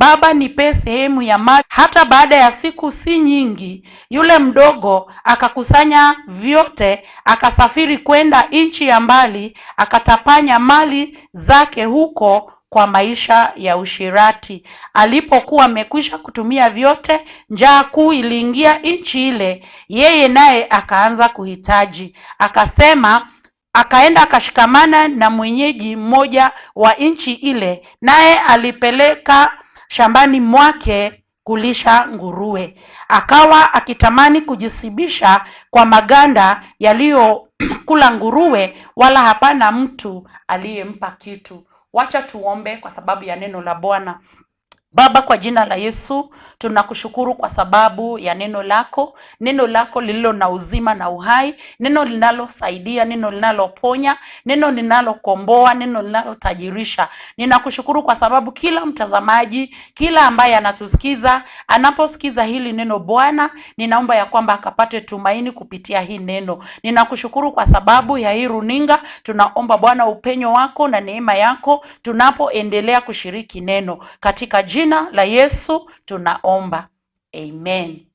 Baba, nipe sehemu ya mali. Hata baada ya siku si nyingi, yule mdogo akakusanya vyote, akasafiri kwenda nchi ya mbali, akatapanya mali zake huko kwa maisha ya usherati. Alipokuwa amekwisha kutumia vyote, njaa kuu iliingia nchi ile, yeye naye akaanza kuhitaji. Akasema, akaenda akashikamana na mwenyeji mmoja wa nchi ile, naye alipeleka shambani mwake kulisha nguruwe. Akawa akitamani kujishibisha kwa maganda yaliyokula nguruwe, wala hapana mtu aliyempa kitu. Wacha tuombe kwa sababu ya neno la Bwana. Baba, kwa jina la Yesu tunakushukuru kwa sababu ya neno lako, neno lako lililo na uzima na uhai, neno linalosaidia, neno linaloponya, neno linalokomboa, neno linalotajirisha. Ninakushukuru kwa sababu kila mtazamaji, kila ambaye anatusikiza, anaposikiza hili neno Bwana, ninaomba ya kwamba akapate tumaini kupitia hii neno. Ninakushukuru kwa sababu ya hii runinga. Tunaomba Bwana upenyo wako na neema yako tunapoendelea kushiriki neno katika jina la Yesu tunaomba, amen.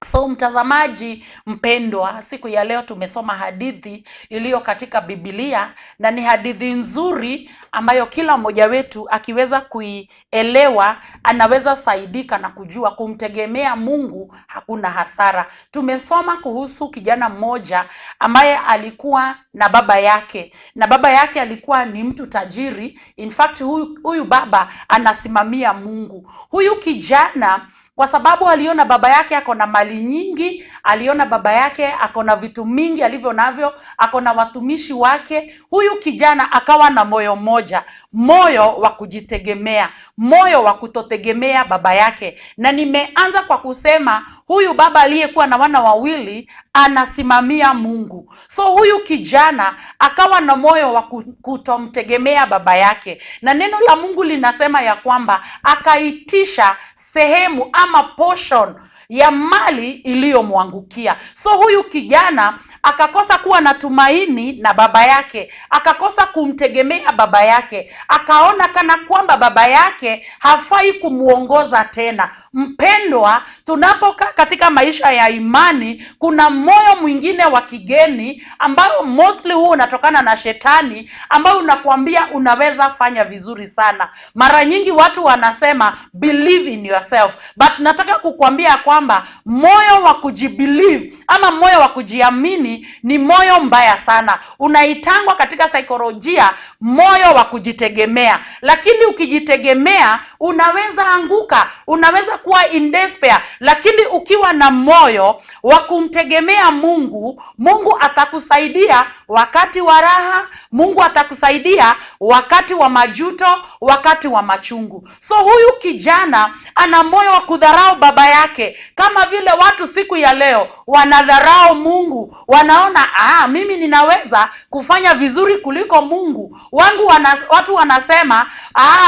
So mtazamaji mpendwa, siku ya leo tumesoma hadithi iliyo katika Biblia na ni hadithi nzuri ambayo kila mmoja wetu akiweza kuielewa anaweza saidika na kujua kumtegemea Mungu hakuna hasara. Tumesoma kuhusu kijana mmoja ambaye alikuwa na baba yake, na baba yake alikuwa ni mtu tajiri. In fact, huyu baba anasimamia Mungu. Huyu kijana kwa sababu aliona baba yake ako na mali nyingi, aliona baba yake ako na vitu mingi alivyo navyo, ako na watumishi wake. Huyu kijana akawa na moyo mmoja, moyo wa kujitegemea, moyo wa kutotegemea baba yake. Na nimeanza kwa kusema huyu baba aliyekuwa na wana wawili anasimamia Mungu. So huyu kijana akawa na moyo wa kutomtegemea baba yake, na neno la Mungu linasema ya kwamba akaitisha sehemu ama portion ya mali iliyomwangukia. So huyu kijana akakosa kuwa na tumaini na baba yake, akakosa kumtegemea baba yake, akaona kana kwamba baba yake hafai kumuongoza tena. Mpendwa, tunapokaa katika maisha ya imani, kuna moyo mwingine wa kigeni ambao mostly huo unatokana na shetani, ambao unakuambia unaweza fanya vizuri sana. Mara nyingi watu wanasema believe in yourself, but nataka kukuambia kwamba moyo wa kujibelieve ama moyo wa kujiamini ni moyo mbaya sana. Unaitangwa katika saikolojia moyo wa kujitegemea, lakini ukijitegemea unaweza anguka, unaweza kuwa in despair, lakini ukiwa na moyo wa kumtegemea Mungu, Mungu atakusaidia wakati wa raha, Mungu atakusaidia wakati wa majuto, wakati wa machungu. So huyu kijana ana moyo wa kudharau baba yake, kama vile watu siku ya leo wanadharau Mungu, wanaona mimi ninaweza kufanya vizuri kuliko Mungu wangu. Watu wanasema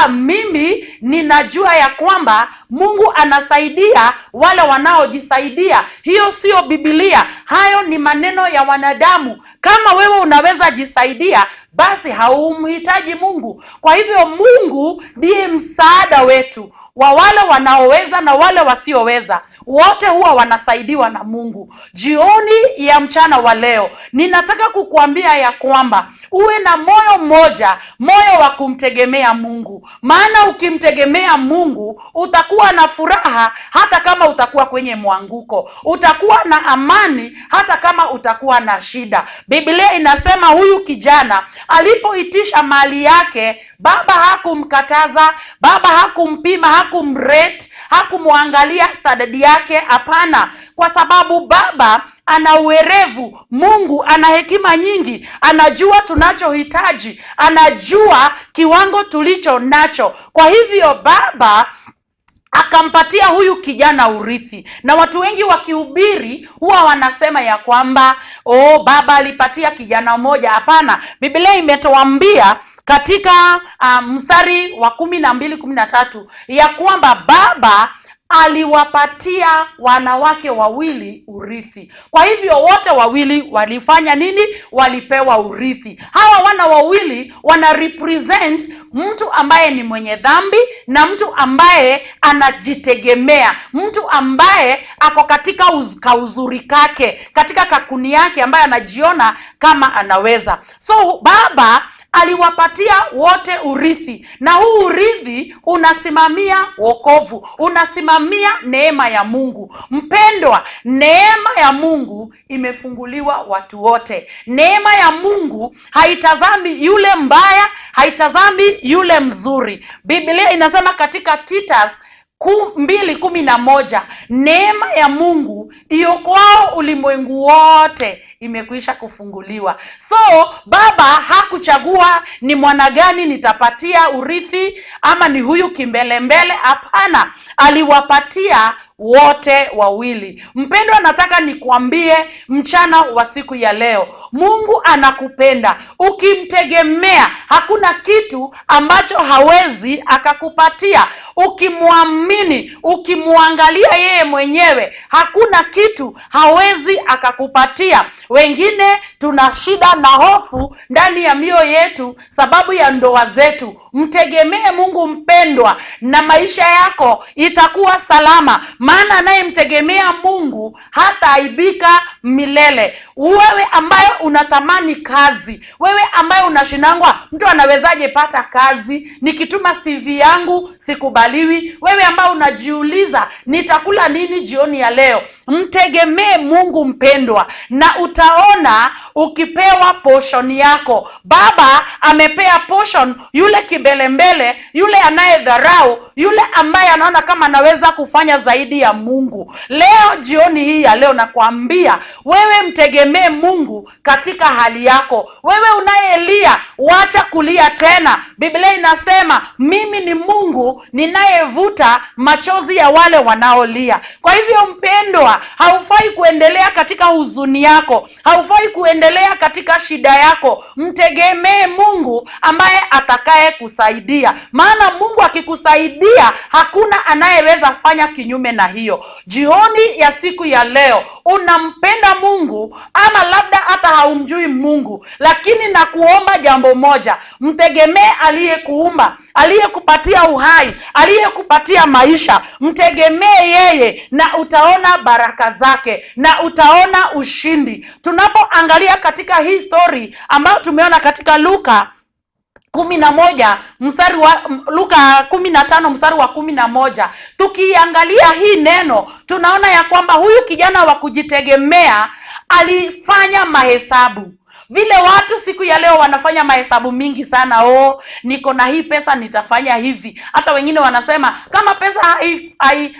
mimi ninajua ya kwamba Mungu anasaidia wale wanaojisaidia. Hiyo sio Biblia, hayo ni maneno ya wanadamu. Kama wewe unaweza jisaidia, basi haumhitaji Mungu. Kwa hivyo Mungu ndiye msaada wetu wa wale wanaoweza na wale wasioweza, wote huwa wanasaidiwa na Mungu. Jioni ya mchana wa leo, ninataka kukuambia ya kwamba uwe na moyo mmoja, moyo wa kumtegemea Mungu, maana ukimtegemea Mungu utakuwa na furaha hata kama utakuwa kwenye mwanguko, utakuwa na amani hata kama utakuwa na shida. Biblia inasema huyu kijana alipoitisha mali yake, baba hakumkataza, baba hakumpima, hakumrate, hakumwangalia standard yake. Hapana, kwa sababu baba ana uwerevu. Mungu ana hekima nyingi, anajua tunachohitaji, anajua kiwango tulicho nacho. Kwa hivyo baba akampatia huyu kijana urithi, na watu wengi wakihubiri huwa wanasema ya kwamba oh, baba alipatia kijana mmoja. Hapana, Biblia imetuambia katika mstari wa 12, 13 ya kwamba baba Aliwapatia wanawake wawili urithi. Kwa hivyo wote wawili walifanya nini? Walipewa urithi. Hawa wana wawili wana represent mtu ambaye ni mwenye dhambi na mtu ambaye anajitegemea, mtu ambaye ako katika kauzuri kake, katika kakuni yake, ambaye anajiona kama anaweza. So baba aliwapatia wote urithi, na huu urithi unasimamia wokovu, unasimamia neema ya Mungu. Mpendwa, neema ya Mungu imefunguliwa watu wote. Neema ya Mungu haitazami yule mbaya, haitazami yule mzuri. Biblia inasema katika Titus 2:11, neema ya Mungu iokoao ulimwengu wote imekwisha kufunguliwa. So baba hakuchagua ni mwana gani nitapatia urithi ama ni huyu kimbelembele. Hapana, aliwapatia wote wawili. Mpendwa, nataka nikuambie mchana wa siku ya leo, Mungu anakupenda. Ukimtegemea hakuna kitu ambacho hawezi akakupatia. Ukimwamini, ukimwangalia yeye mwenyewe, hakuna kitu hawezi akakupatia. Wengine tuna shida na hofu ndani ya mioyo yetu sababu ya ndoa zetu. Mtegemee Mungu mpendwa, na maisha yako itakuwa salama, maana anayemtegemea Mungu hataaibika milele. Wewe ambaye unatamani kazi, wewe ambaye unashinangwa, mtu anawezaje pata kazi? Nikituma CV yangu sikubaliwi. Wewe ambaye unajiuliza nitakula nini jioni ya leo, mtegemee Mungu mpendwa, na utaona ukipewa portion yako. Baba amepea portion yule kimbelembele, yule anayedharau, yule ambaye anaona kama anaweza kufanya zaidi ya Mungu. Leo jioni hii ya leo nakwambia wewe mtegemee Mungu katika hali yako. Wewe unayelia, wacha kulia tena. Biblia inasema mimi ni Mungu ninayevuta machozi ya wale wanaolia. Kwa hivyo mpendwa, haufai kuendelea katika huzuni yako, haufai kuendelea katika shida yako. Mtegemee Mungu ambaye atakaye kusaidia, maana Mungu akikusaidia hakuna anayeweza fanya kinyume na hiyo. Jioni ya siku ya leo, unampenda Mungu ama labda hata haumjui Mungu, lakini nakuomba jambo moja, mtegemee aliyekuumba, aliyekupatia uhai, aliyekupatia maisha. Mtegemee yeye na utaona baraka zake na utaona ushindi. Tunapoangalia katika hii story ambayo tumeona katika Luka 11 mstari wa Luka 15 mstari wa 11, tukiangalia hii neno tunaona ya kwamba huyu kijana wa kujitegemea alifanya mahesabu. Vile watu siku ya leo wanafanya mahesabu mingi sana. Oh, niko na hii pesa nitafanya hivi. Hata wengine wanasema kama pesa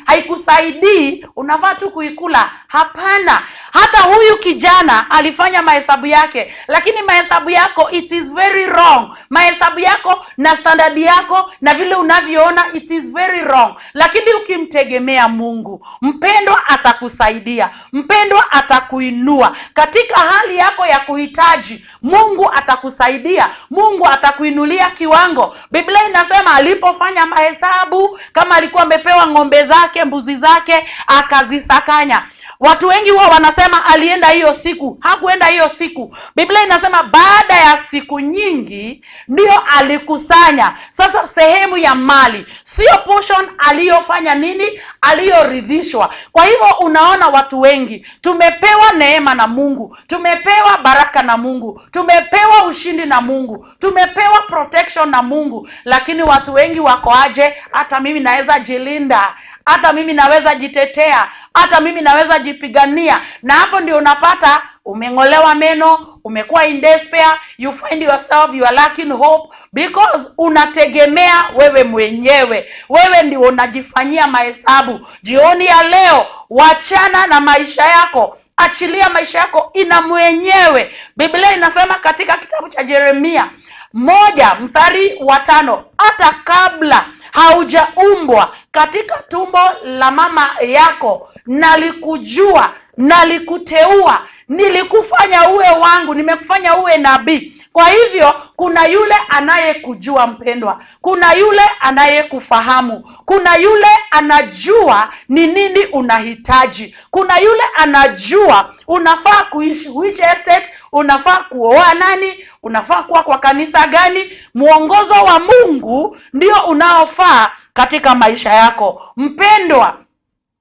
haikusaidii unafaa tu kuikula. Hapana, hata huyu kijana alifanya mahesabu yake, lakini mahesabu yako it is very wrong. Mahesabu yako na standard yako na vile unavyoona it is very wrong. Lakini ukimtegemea Mungu, mpendwa, atakusaidia, mpendwa, atakuinua katika hali yako ya kuhitaji. Mungu atakusaidia, Mungu atakuinulia kiwango. Biblia inasema alipofanya mahesabu, kama alikuwa amepewa ng'ombe zake, mbuzi zake, akazisakanya. Watu wengi huwa wanasema alienda hiyo siku. Hakuenda hiyo siku. Biblia inasema baada ya siku nyingi ndio alikusanya sasa sehemu ya mali, sio portion aliyofanya nini, aliyoridhishwa. Kwa hivyo unaona watu wengi tumepewa neema na Mungu, tumepewa baraka na Mungu, tumepewa ushindi na Mungu, tumepewa protection na Mungu, lakini watu wengi wako aje? Hata mimi naweza jilinda, hata mimi naweza jitetea, hata mimi naweza jipigania. Na hapo ndio unapata umeng'olewa meno, umekuwa in despair, you find yourself you are lacking hope because unategemea wewe mwenyewe. Wewe ndio unajifanyia mahesabu. Jioni ya leo, wachana na maisha yako, achilia maisha yako ina mwenyewe. Biblia inasema katika kitabu cha Yeremia 1 mstari wa 5, hata kabla haujaumbwa katika tumbo la mama yako nalikujua, Nalikuteua, nilikufanya uwe wangu, nimekufanya uwe nabii. Kwa hivyo kuna yule anayekujua mpendwa, kuna yule anayekufahamu, kuna yule anajua ni nini unahitaji, kuna yule anajua unafaa kuishi which estate, unafaa kuoa nani, unafaa kuwa kwa kanisa gani. Mwongozo wa Mungu ndio unaofaa katika maisha yako mpendwa.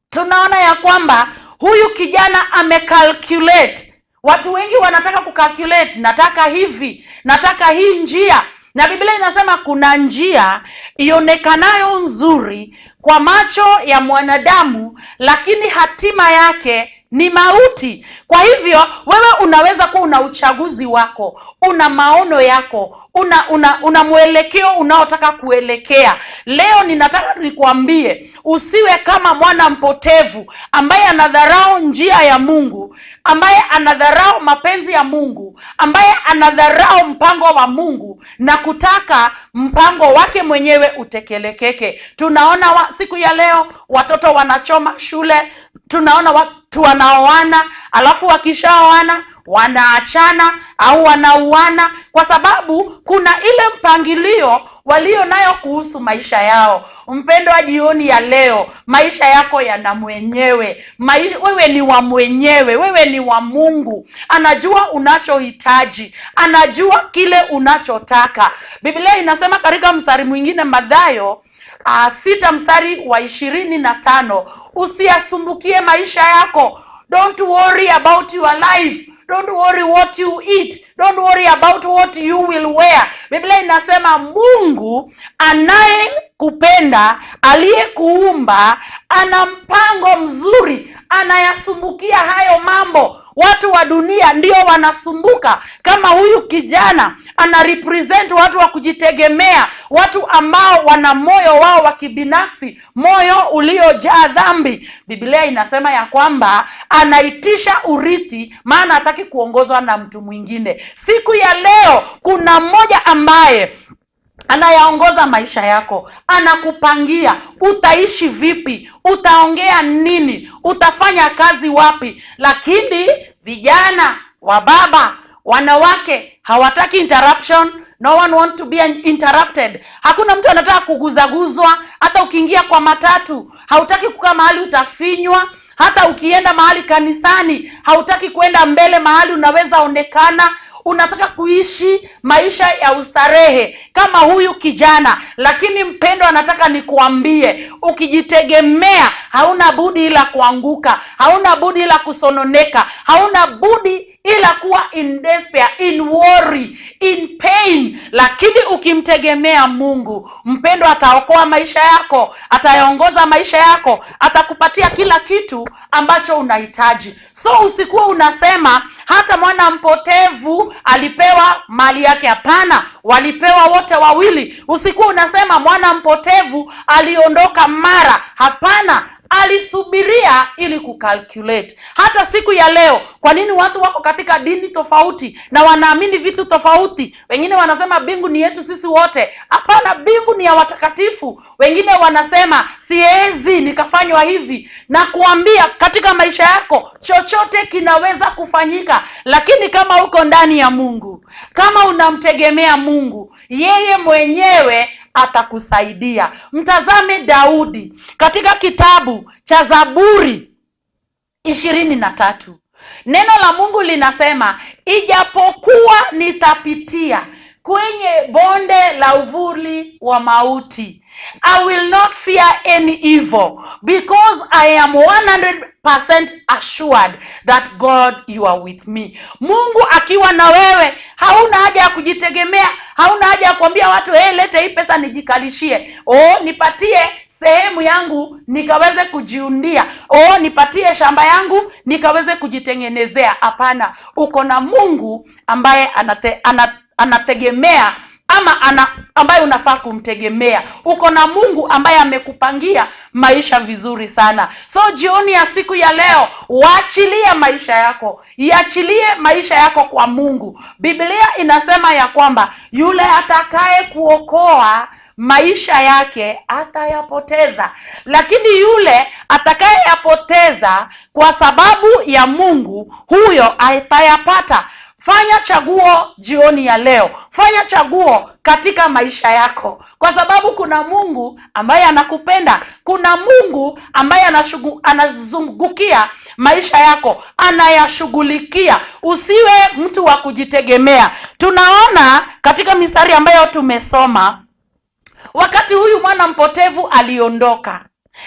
Tunaona ya kwamba huyu kijana amecalculate. Watu wengi wanataka kucalculate, nataka hivi, nataka hii njia, na Biblia inasema kuna njia ionekanayo nzuri kwa macho ya mwanadamu, lakini hatima yake ni mauti. Kwa hivyo wewe unaweza kuwa una uchaguzi wako, una maono yako, una mwelekeo unaotaka kuelekea. Leo ninataka nikuambie, usiwe kama mwana mpotevu ambaye anadharau njia ya Mungu, ambaye anadharau mapenzi ya Mungu, ambaye anadharau mpango wa Mungu na kutaka mpango wake mwenyewe utekelekeke. Tunaona siku ya leo watoto wanachoma shule, tunaona watu wanaoana, alafu wakishaoana wanaachana au wanauana, kwa sababu kuna ile mpangilio walio nayo kuhusu maisha yao. Mpendwa, jioni ya leo, maisha yako yana mwenyewe. Wewe ni wa mwenyewe, wewe ni wa Mungu. Anajua unachohitaji, anajua kile unachotaka. Biblia inasema katika mstari mwingine, Mathayo 6 mstari wa 25, usiyasumbukie maisha yako. Don't worry about your life. Don't worry what you eat. Don't worry about what you will wear. Biblia inasema Mungu anayekupenda, aliyekuumba, ana mpango mzuri, anayasumbukia hayo mambo. Watu wa dunia ndio wanasumbuka. Kama huyu kijana ana represent watu wa kujitegemea, watu ambao wana moyo wao wa kibinafsi, moyo uliojaa dhambi. Biblia inasema ya kwamba anaitisha urithi, maana hataki kuongozwa na mtu mwingine. Siku ya leo kuna mmoja ambaye anayaongoza maisha yako, anakupangia utaishi vipi, utaongea nini, utafanya kazi wapi. Lakini vijana wa baba, wanawake hawataki interruption. No one want to be interrupted. Hakuna mtu anataka kuguzaguzwa. Hata ukiingia kwa matatu hautaki kukaa mahali utafinywa. Hata ukienda mahali kanisani hautaki kwenda mbele mahali unaweza onekana. Unataka kuishi maisha ya ustarehe kama huyu kijana. Lakini mpendwa, anataka nikuambie, ukijitegemea hauna budi ila kuanguka, hauna budi ila kusononeka, hauna budi ila kuwa in despair, in worry, in pain. Lakini ukimtegemea Mungu, mpendwa, ataokoa maisha yako, atayaongoza maisha yako, atakupatia kila kitu ambacho unahitaji. So usikuwa unasema hata mwana mpotevu alipewa mali yake. Hapana, walipewa wote wawili. Usikuwa unasema mwana mpotevu aliondoka mara. Hapana, alisubiria ili kucalculate. Hata siku ya leo, kwa nini watu wako katika dini tofauti na wanaamini vitu tofauti? Wengine wanasema mbingu ni yetu sisi wote. Hapana, mbingu ni ya watakatifu. Wengine wanasema siwezi nikafanywa hivi. Na kuambia katika maisha yako chochote kinaweza kufanyika, lakini kama uko ndani ya Mungu, kama unamtegemea Mungu, yeye mwenyewe atakusaidia. Mtazame Daudi katika kitabu cha Zaburi 23. Neno la Mungu linasema, ijapokuwa nitapitia kwenye bonde la uvuli wa mauti, I will not fear any evil, because I am 100% assured that God, you are with me. Mungu akiwa na wewe, hauna haja ya kujitegemea, hauna haja ya kuambia watu, hey, lete hii pesa nijikalishie, oh, nipatie sehemu yangu nikaweze kujiundia, oh, nipatie shamba yangu nikaweze kujitengenezea. Hapana, uko na Mungu ambaye anategemea ama ambaye unafaa kumtegemea. Uko na Mungu ambaye amekupangia maisha vizuri sana. So jioni ya siku ya leo, waachilie maisha yako, iachilie maisha yako kwa Mungu. Biblia inasema ya kwamba yule atakaye kuokoa maisha yake atayapoteza, lakini yule atakayeyapoteza kwa sababu ya Mungu, huyo atayapata. Fanya chaguo jioni ya leo, fanya chaguo katika maisha yako, kwa sababu kuna Mungu ambaye anakupenda, kuna Mungu ambaye anazungukia maisha yako, anayashughulikia. Usiwe mtu wa kujitegemea. Tunaona katika mistari ambayo tumesoma, wakati huyu mwana mpotevu aliondoka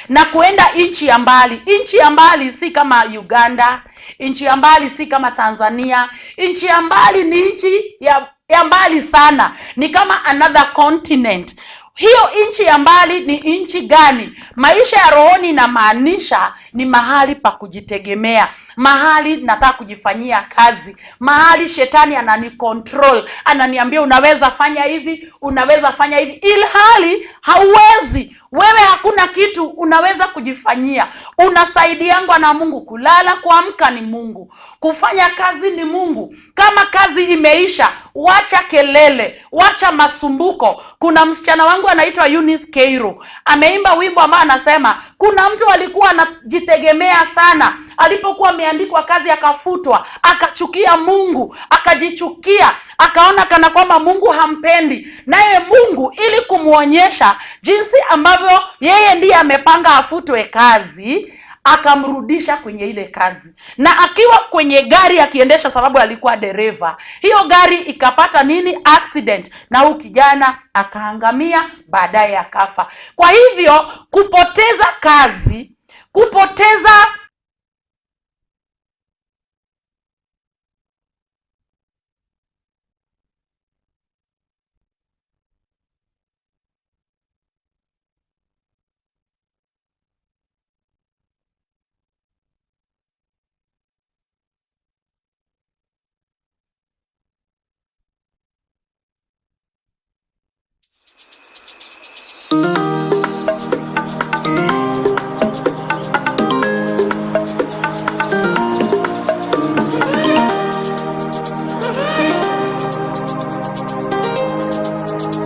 na kuenda nchi ya mbali. Nchi ya mbali si kama Uganda, nchi ya mbali si kama Tanzania, nchi ya mbali ni nchi ya mbali sana, ni kama another continent. Hiyo nchi ya mbali ni nchi gani? Maisha ya rohoni inamaanisha ni mahali pa kujitegemea, mahali nataka kujifanyia kazi, mahali shetani ananicontrol, ananiambia unaweza fanya hivi, unaweza fanya hivi, ilhali hauwezi. Wewe hakuna kitu unaweza kujifanyia. Unasaidiangwa na Mungu. Kulala, kuamka ni Mungu, kufanya kazi ni Mungu. Kama kazi imeisha, wacha kelele, wacha masumbuko. Kuna msichana wangu anaitwa Eunice Keiro, ameimba wimbo ambao anasema kuna mtu alikuwa anajitegemea sana, alipokuwa ameandikwa kazi akafutwa, akachukia Mungu, akajichukia, akaona kana kwamba Mungu hampendi. Naye Mungu ili kumuonyesha jinsi ambavyo yeye ndiye amepanga afutwe kazi, akamrudisha kwenye ile kazi. Na akiwa kwenye gari akiendesha, sababu alikuwa dereva, hiyo gari ikapata nini? Accident, na huyu kijana akaangamia, baadaye akafa. Kwa hivyo kupoteza kazi, kupoteza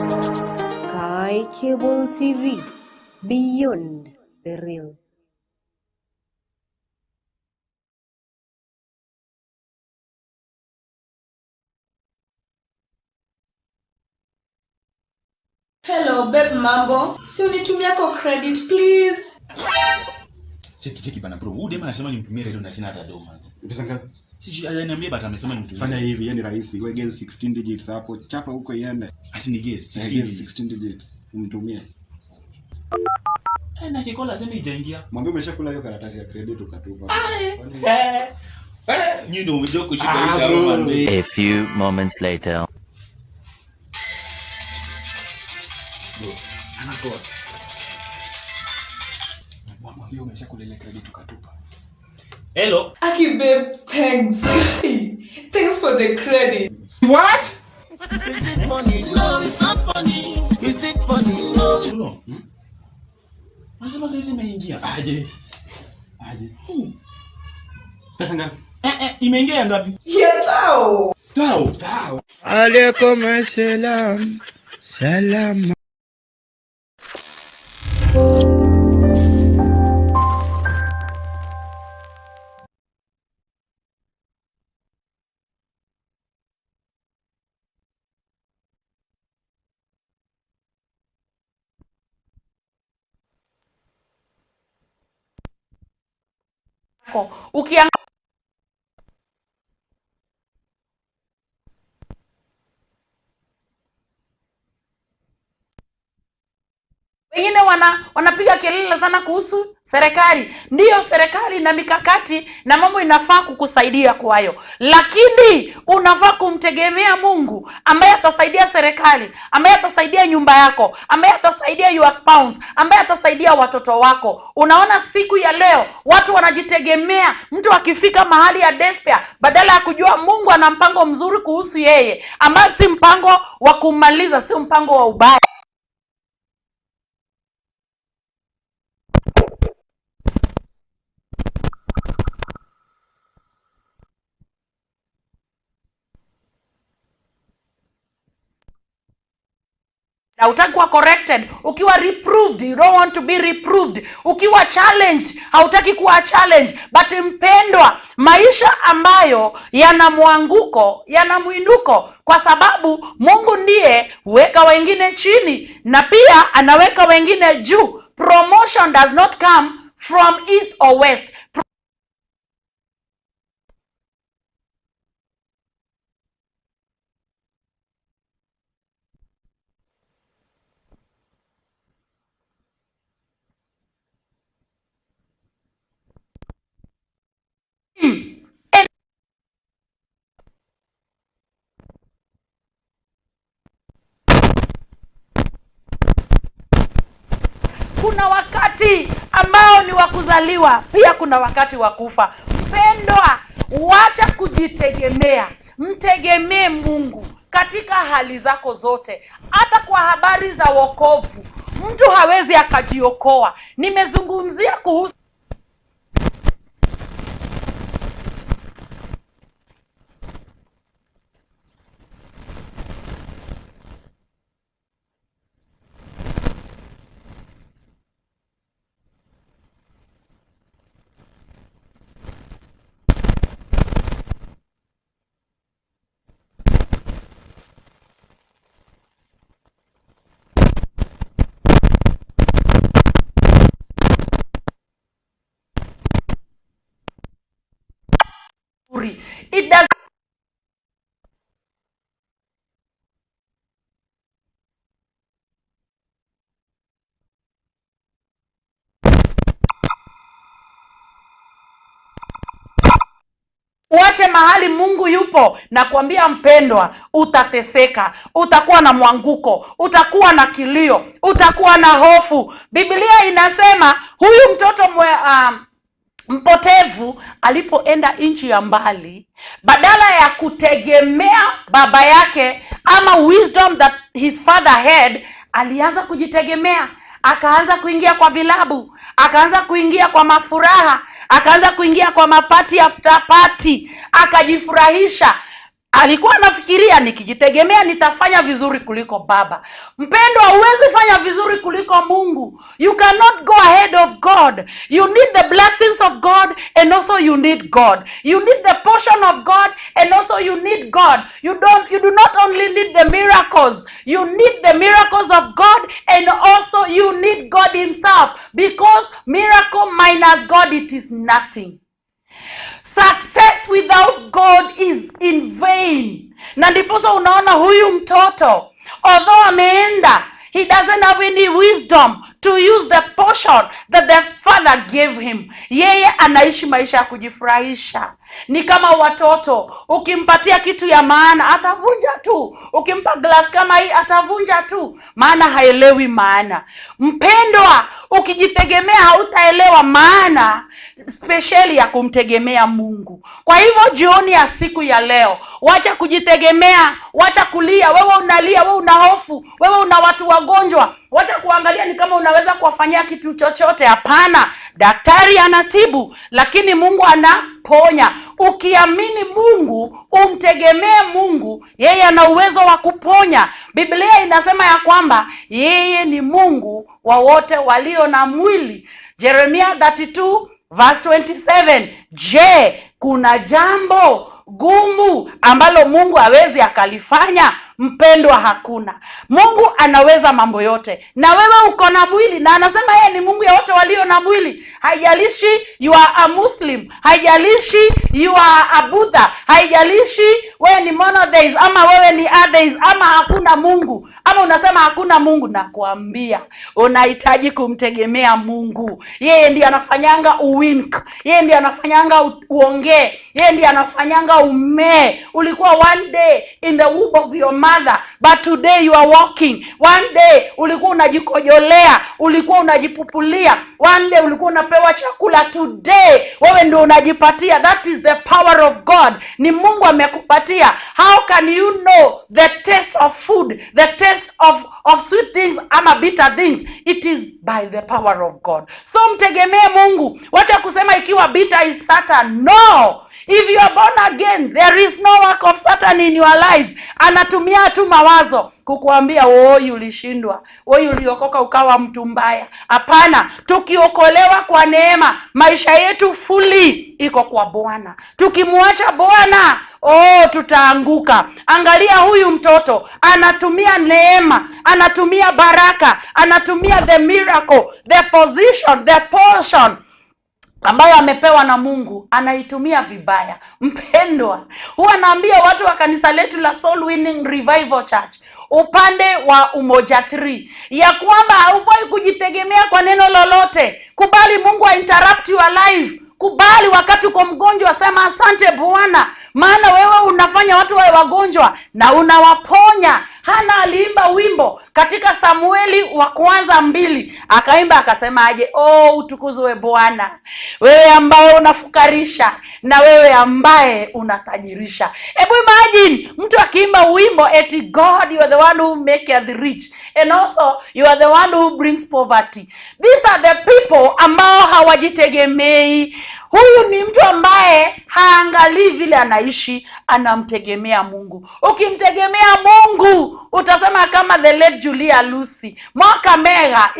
Sky Cable TV, beyond the real. Hello babe, mambo? Si unitumia ko credit please. Cheki cheki bana bro, huyu dema anasema nimtumie redio na sina hata do manzi. Pesa ngapi? Sijui hajaniambia but amesema nimtumie. Fanya hivi, yani rahisi. Wewe guess 16 digits hapo, chapa huko iende. Ati ni guess 16 Eh, guess digits. 16 digits. Umtumie. Eh, na kikola sema ijaingia. Mwambie umeshakula hiyo karatasi ya credit ukatupa. Kwani- Eh. Eh, nyinyi ndio mmejua kushika Ah, hii taro bro. manzi. A few moments later. Bro, anakoa. Mwambie umeshakula ile credit ukatupa. Hello. Aki babe, thanks. Thanks for the credit. What? Bro. Anasema credit imeingia. Aje. Aje. Pesa ngapi? Eh eh, imeingia ya ngapi? Yeah, thou. Tao. Tao. Alaikum salam. Salam. yako ukiangalia wengine wanapiga kelele sana kuhusu serikali. Ndiyo, serikali na mikakati na mambo inafaa kukusaidia kwayo, lakini unafaa kumtegemea Mungu ambaye atasaidia serikali, ambaye atasaidia nyumba yako, ambaye atasaidia your spouse, ambaye atasaidia watoto wako. Unaona, siku ya leo watu wanajitegemea. Mtu akifika mahali ya despair, badala ya kujua Mungu ana mpango mzuri kuhusu yeye, ambayo si mpango wa kumaliza, si mpango wa ubaya. Hautaki kuwa corrected. Ukiwa reproved, you don't want to be reproved. Ukiwa challenged, hautaki kuwa challenged. But mpendwa, maisha ambayo yana mwanguko, yana mwinuko, kwa sababu Mungu ndiye huweka wengine chini na pia anaweka wengine juu. Promotion does not come from east or west. Kuna wakati ambao ni wa kuzaliwa, pia kuna wakati wa kufa. Mpendwa, wacha kujitegemea, mtegemee Mungu katika hali zako zote, hata kwa habari za wokovu. Mtu hawezi akajiokoa. Nimezungumzia kuhusu It does Uache mahali Mungu yupo na kuambia mpendwa, utateseka, utakuwa na mwanguko, utakuwa na kilio, utakuwa na hofu. Biblia inasema huyu mtoto mpotevu alipoenda nchi ya mbali, badala ya kutegemea baba yake ama wisdom that his father had, alianza kujitegemea. Akaanza kuingia kwa vilabu, akaanza kuingia kwa mafuraha, akaanza kuingia kwa mapati after party, akajifurahisha. Alikuwa anafikiria nikijitegemea nitafanya vizuri kuliko baba. Mpendwa, huwezi fanya vizuri kuliko Mungu. You cannot go ahead of God. You need the blessings of God and also you need God. You need the portion of God and also you need God. You do not only need the miracles. You need the miracles of God and also you need God himself, because miracle minus God, it is nothing. Success without God is in vain. Na ndiposa unaona huyu mtoto, although ameenda, he doesn't have any wisdom to use the portion that the father gave him. Yeye anaishi maisha ya kujifurahisha. Ni kama watoto, ukimpatia kitu ya maana atavunja tu, ukimpa glass kama hii atavunja tu, maana haelewi maana. Mpendwa, ukijitegemea hautaelewa maana speciali ya kumtegemea Mungu. Kwa hivyo jioni ya siku ya leo, wacha kujitegemea, wacha kulia. Wewe unalia, wewe una hofu, wewe una watu wagonjwa, wacha kuangalia ni kama unaweza kuwafanyia kitu chochote. Hapana, daktari anatibu, lakini Mungu anaponya. Ukiamini Mungu, umtegemee Mungu, yeye ana uwezo wa kuponya. Biblia inasema ya kwamba yeye ni Mungu wa wote walio na mwili. Jeremia 32 verse 27. Je, kuna jambo gumu ambalo Mungu hawezi akalifanya? Mpendwa, hakuna. Mungu anaweza mambo yote. Na wewe uko na mwili, na anasema yeye ni Mungu ya wote walio na mwili. Haijalishi you are a Muslim, haijalishi you are a Buddha, haijalishi wewe ni monotheist ama wewe ni atheist ama hakuna Mungu, ama unasema hakuna Mungu, nakuambia unahitaji kumtegemea Mungu. Yeye ndiye anafanyanga uwink, yeye ndiye anafanyanga uongee, yeye ndiye anafanyanga umee. Ulikuwa one day in the womb of your mother, but today you are walking. One day ulikuwa unajikojolea, ulikuwa unajipupulia. One day ulikuwa unapewa chakula, today wewe ndio unajipatia. That is the power of God. Ni Mungu amekupatia. How can you know the taste of food, the taste of sweet things ama bitter things? It is by the power of God. So mtegemee Mungu. Wacha kusema ikiwa bitter is Satan. No. If you are born again, there is no work of Satan in your lives. Anatumia Anatumia tu mawazo kukuambia, "Woi, ulishindwa, woi, uliokoka ukawa mtu mbaya." Hapana, tukiokolewa kwa neema, maisha yetu fully iko kwa Bwana. Tukimwacha Bwana, oh, tutaanguka. Angalia huyu mtoto anatumia neema, anatumia baraka, anatumia the miracle, the position, the portion ambayo amepewa na Mungu, anaitumia vibaya. Mpendwa, huwa naambia watu wa kanisa letu la Soul Winning Revival Church upande wa Umoja 3 ya kwamba haufai kujitegemea kwa neno lolote. Kubali Mungu a interrupt your life. Kubali wakati uko mgonjwa, sema, "Asante Bwana, maana wewe unafanya watu wawe wagonjwa na unawaponya." Hana aliimba wimbo katika Samueli wa Kwanza 2, akaimba akasemaje? "Oh, utukuzwe Bwana, wewe ambaye unafukarisha na wewe ambaye unatajirisha." Hebu imagine mtu akiimba wimbo eti, "God, you are the one who make the rich and also you are the one who brings poverty." These are the people ambao hawajitegemei. Huyu ni mtu ambaye haangalii vile anaishi, anamtegemea Mungu. Ukimtegemea Mungu utasema kama the late Julia Lucy Mwaka Mega,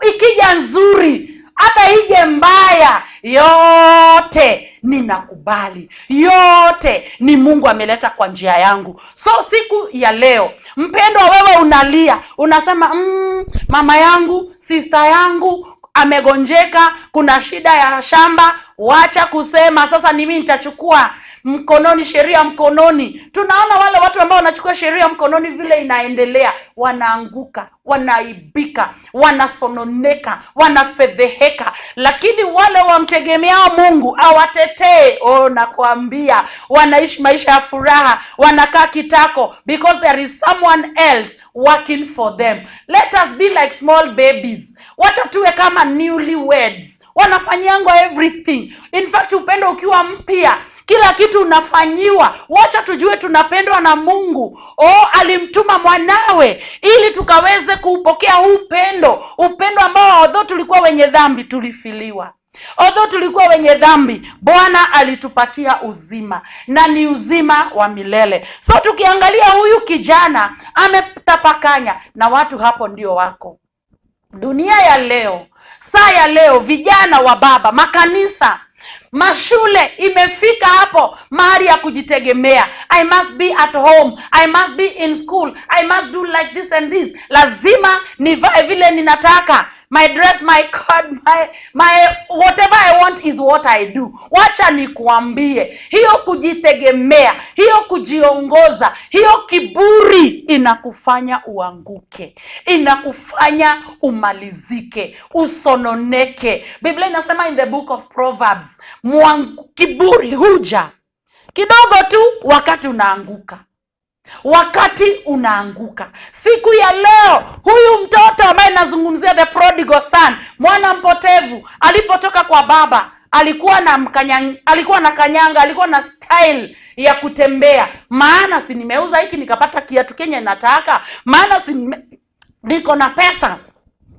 "Ikija nzuri, hata ije mbaya, yote ninakubali, yote ni Mungu ameleta kwa njia yangu." So siku ya leo, mpendwa, wewe unalia, unasema, "Mama yangu, sister yangu amegonjeka, kuna shida ya shamba." Wacha kusema sasa ni mimi nitachukua mkononi, sheria mkononi. Tunaona wale watu ambao wanachukua sheria mkononi vile inaendelea, wanaanguka, wanaaibika, wanasononeka, wanafedheheka. Lakini wale wamtegemeao Mungu awatetee, oh, nakwambia wanaishi maisha ya furaha, wanakaa kitako because there is someone else working for them. Let us be like small babies. Wacha tuwe kama newlyweds, wanafanyiangwa everything. In fact, upendo ukiwa mpya, kila kitu unafanyiwa. Wacha tujue tunapendwa na Mungu. Oh, alimtuma mwanawe ili tukaweze kuupokea huu upendo, upendo ambao although tulikuwa wenye dhambi tulifiliwa. Although tulikuwa wenye dhambi, Bwana alitupatia uzima na ni uzima wa milele. So tukiangalia huyu kijana ametapakanya, na watu hapo ndio wako dunia ya leo, saa ya leo, vijana wa baba, makanisa, mashule imefika hapo mahali ya kujitegemea. I must be at home, I must be in school, I must do like this and this. Lazima nivae vile ninataka. My dress, my code, my whatever I want is what I do. Wacha nikuambie, hiyo kujitegemea, hiyo kujiongoza, hiyo kiburi inakufanya uanguke, inakufanya umalizike, usononeke. Biblia inasema in the book of Proverbs, kiburi huja kidogo tu wakati unaanguka, wakati unaanguka. Siku ya leo, huyu mtoto ambaye nazungumzia, the prodigal son, mwana mpotevu, alipotoka kwa baba alikuwa na kanyanga, alikuwa na style ya kutembea, "Maana si nimeuza hiki nikapata kiatu kenye nataka, maana si niko na pesa,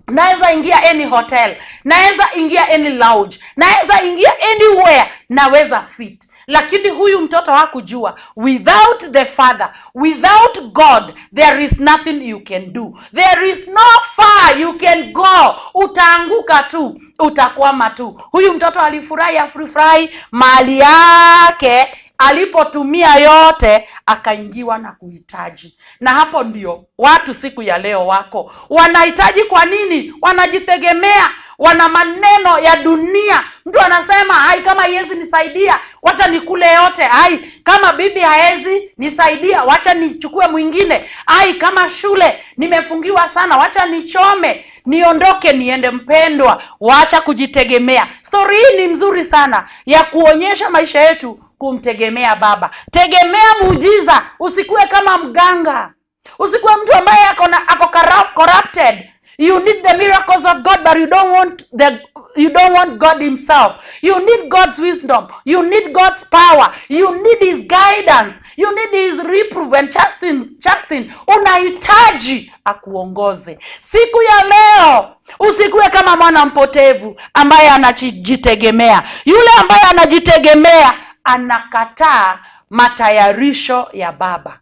naweza ingia any hotel, naweza ingia any lounge, naweza ingia anywhere, naweza fit." Lakini huyu mtoto hakujua without the father, without God, there is nothing you can do, there is no far you can go. Utaanguka tu, utakwama tu. Huyu mtoto alifurahi, afurifurahi mali yake, alipotumia yote akaingiwa na kuhitaji. Na hapo ndio watu siku ya leo wako wanahitaji. Kwa nini? Wanajitegemea, wana maneno ya dunia. Mtu anasema, "Ai, kama haiwezi nisaidia, wacha nikule yote. Ai, kama bibi haezi nisaidia, wacha nichukue mwingine. Ai, kama shule nimefungiwa sana, wacha nichome, niondoke niende." Mpendwa, wacha kujitegemea. Stori hii ni mzuri sana ya kuonyesha maisha yetu kumtegemea Baba. Tegemea muujiza, usikuwe kama mganga, usikuwe mtu ambaye ako corrupted. You need the miracles of God, but you don't want God himself. You need God's wisdom, you need God's power, you need his guidance, you need his reproof and chastising. Unahitaji akuongoze. Siku ya leo usikuwe kama mwana mpotevu ambaye anajitegemea. Yule ambaye anajitegemea anakataa matayarisho ya Baba.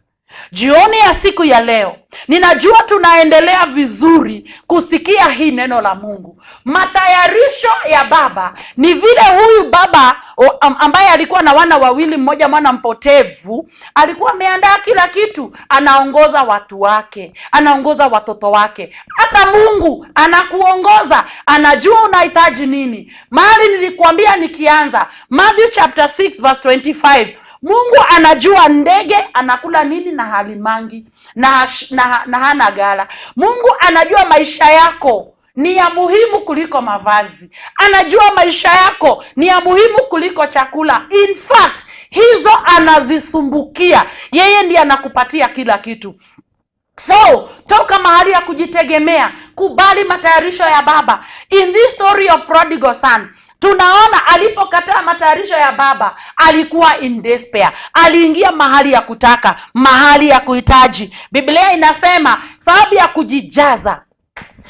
Jioni ya siku ya leo, ninajua tunaendelea vizuri kusikia hii neno la Mungu. Matayarisho ya baba ni vile huyu baba ambaye alikuwa na wana wawili, mmoja mwana mpotevu, alikuwa ameandaa kila kitu, anaongoza watu wake, anaongoza watoto wake. Hata Mungu anakuongoza, anajua unahitaji nini. Mahali nilikuambia nikianza Matthew chapter 6 verse 25, Mungu anajua ndege anakula nini na halimangi na hana ghala. Mungu anajua maisha yako ni ya muhimu kuliko mavazi. Anajua maisha yako ni ya muhimu kuliko chakula. In fact, hizo anazisumbukia. Yeye ndiye anakupatia kila kitu. So, toka mahali ya kujitegemea, kubali matayarisho ya baba. In this story of prodigal son, tunaona alipokataa matayarisho ya baba, alikuwa in despair. Aliingia mahali ya kutaka, mahali ya kuhitaji. Biblia inasema sababu ya kujijaza,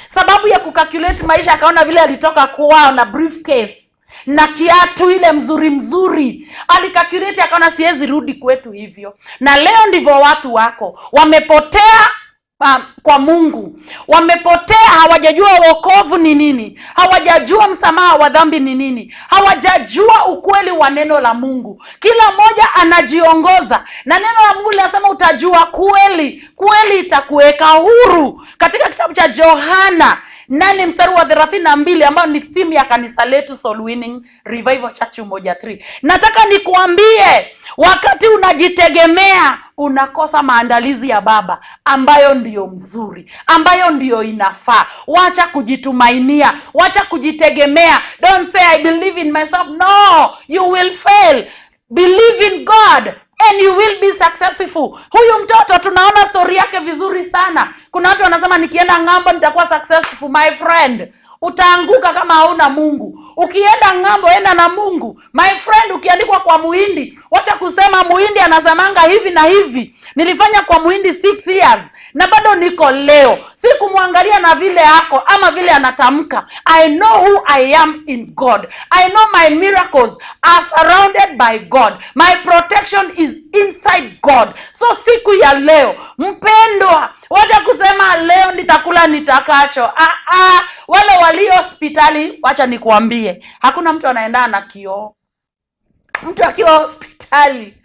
sababu ya kucalculate maisha, akaona vile alitoka kwao na briefcase na kiatu ile mzuri mzuri, alicalculate akaona siwezi rudi kwetu hivyo. Na leo ndivyo watu wako wamepotea kwa Mungu, wamepotea, hawajajua wokovu ni nini, hawajajua msamaha wa dhambi ni nini, hawajajua ukweli wa neno la Mungu. Kila mmoja anajiongoza na neno la Mungu linasema utajua kweli, kweli itakuweka huru. Katika kitabu cha Yohana 8 mstari wa 32, ambayo ni theme ya kanisa letu Soul Winning Revival Church Umoja 3. Nataka nikuambie, wakati unajitegemea unakosa maandalizi ya baba ambayo ndiyo mzuri, ambayo ndiyo inafaa. Wacha kujitumainia, wacha kujitegemea. Don't say I believe in myself. No, you will fail. Believe in God and you will be successful. Huyu mtoto tunaona story yake vizuri sana. Kuna watu wanasema nikienda ng'ambo nitakuwa successful. My friend, utaanguka kama hauna Mungu. Ukienda ng'ambo, enda na Mungu. My friend, ukiandikwa kwa muhindi, wacha kusema muhindi anasemanga hivi na hivi. Nilifanya kwa muhindi 6 years na bado niko leo. Si kumwangalia na vile ako ama vile anatamka. I know who I am in God. I know my miracles are surrounded by God. My protection is inside God. So siku ya leo, mpendwa, wacha kusema leo nitakula nitakacho. Wale walio hospitali, wacha nikuambie, hakuna mtu anaendana na kioo. Mtu akiwa hospitali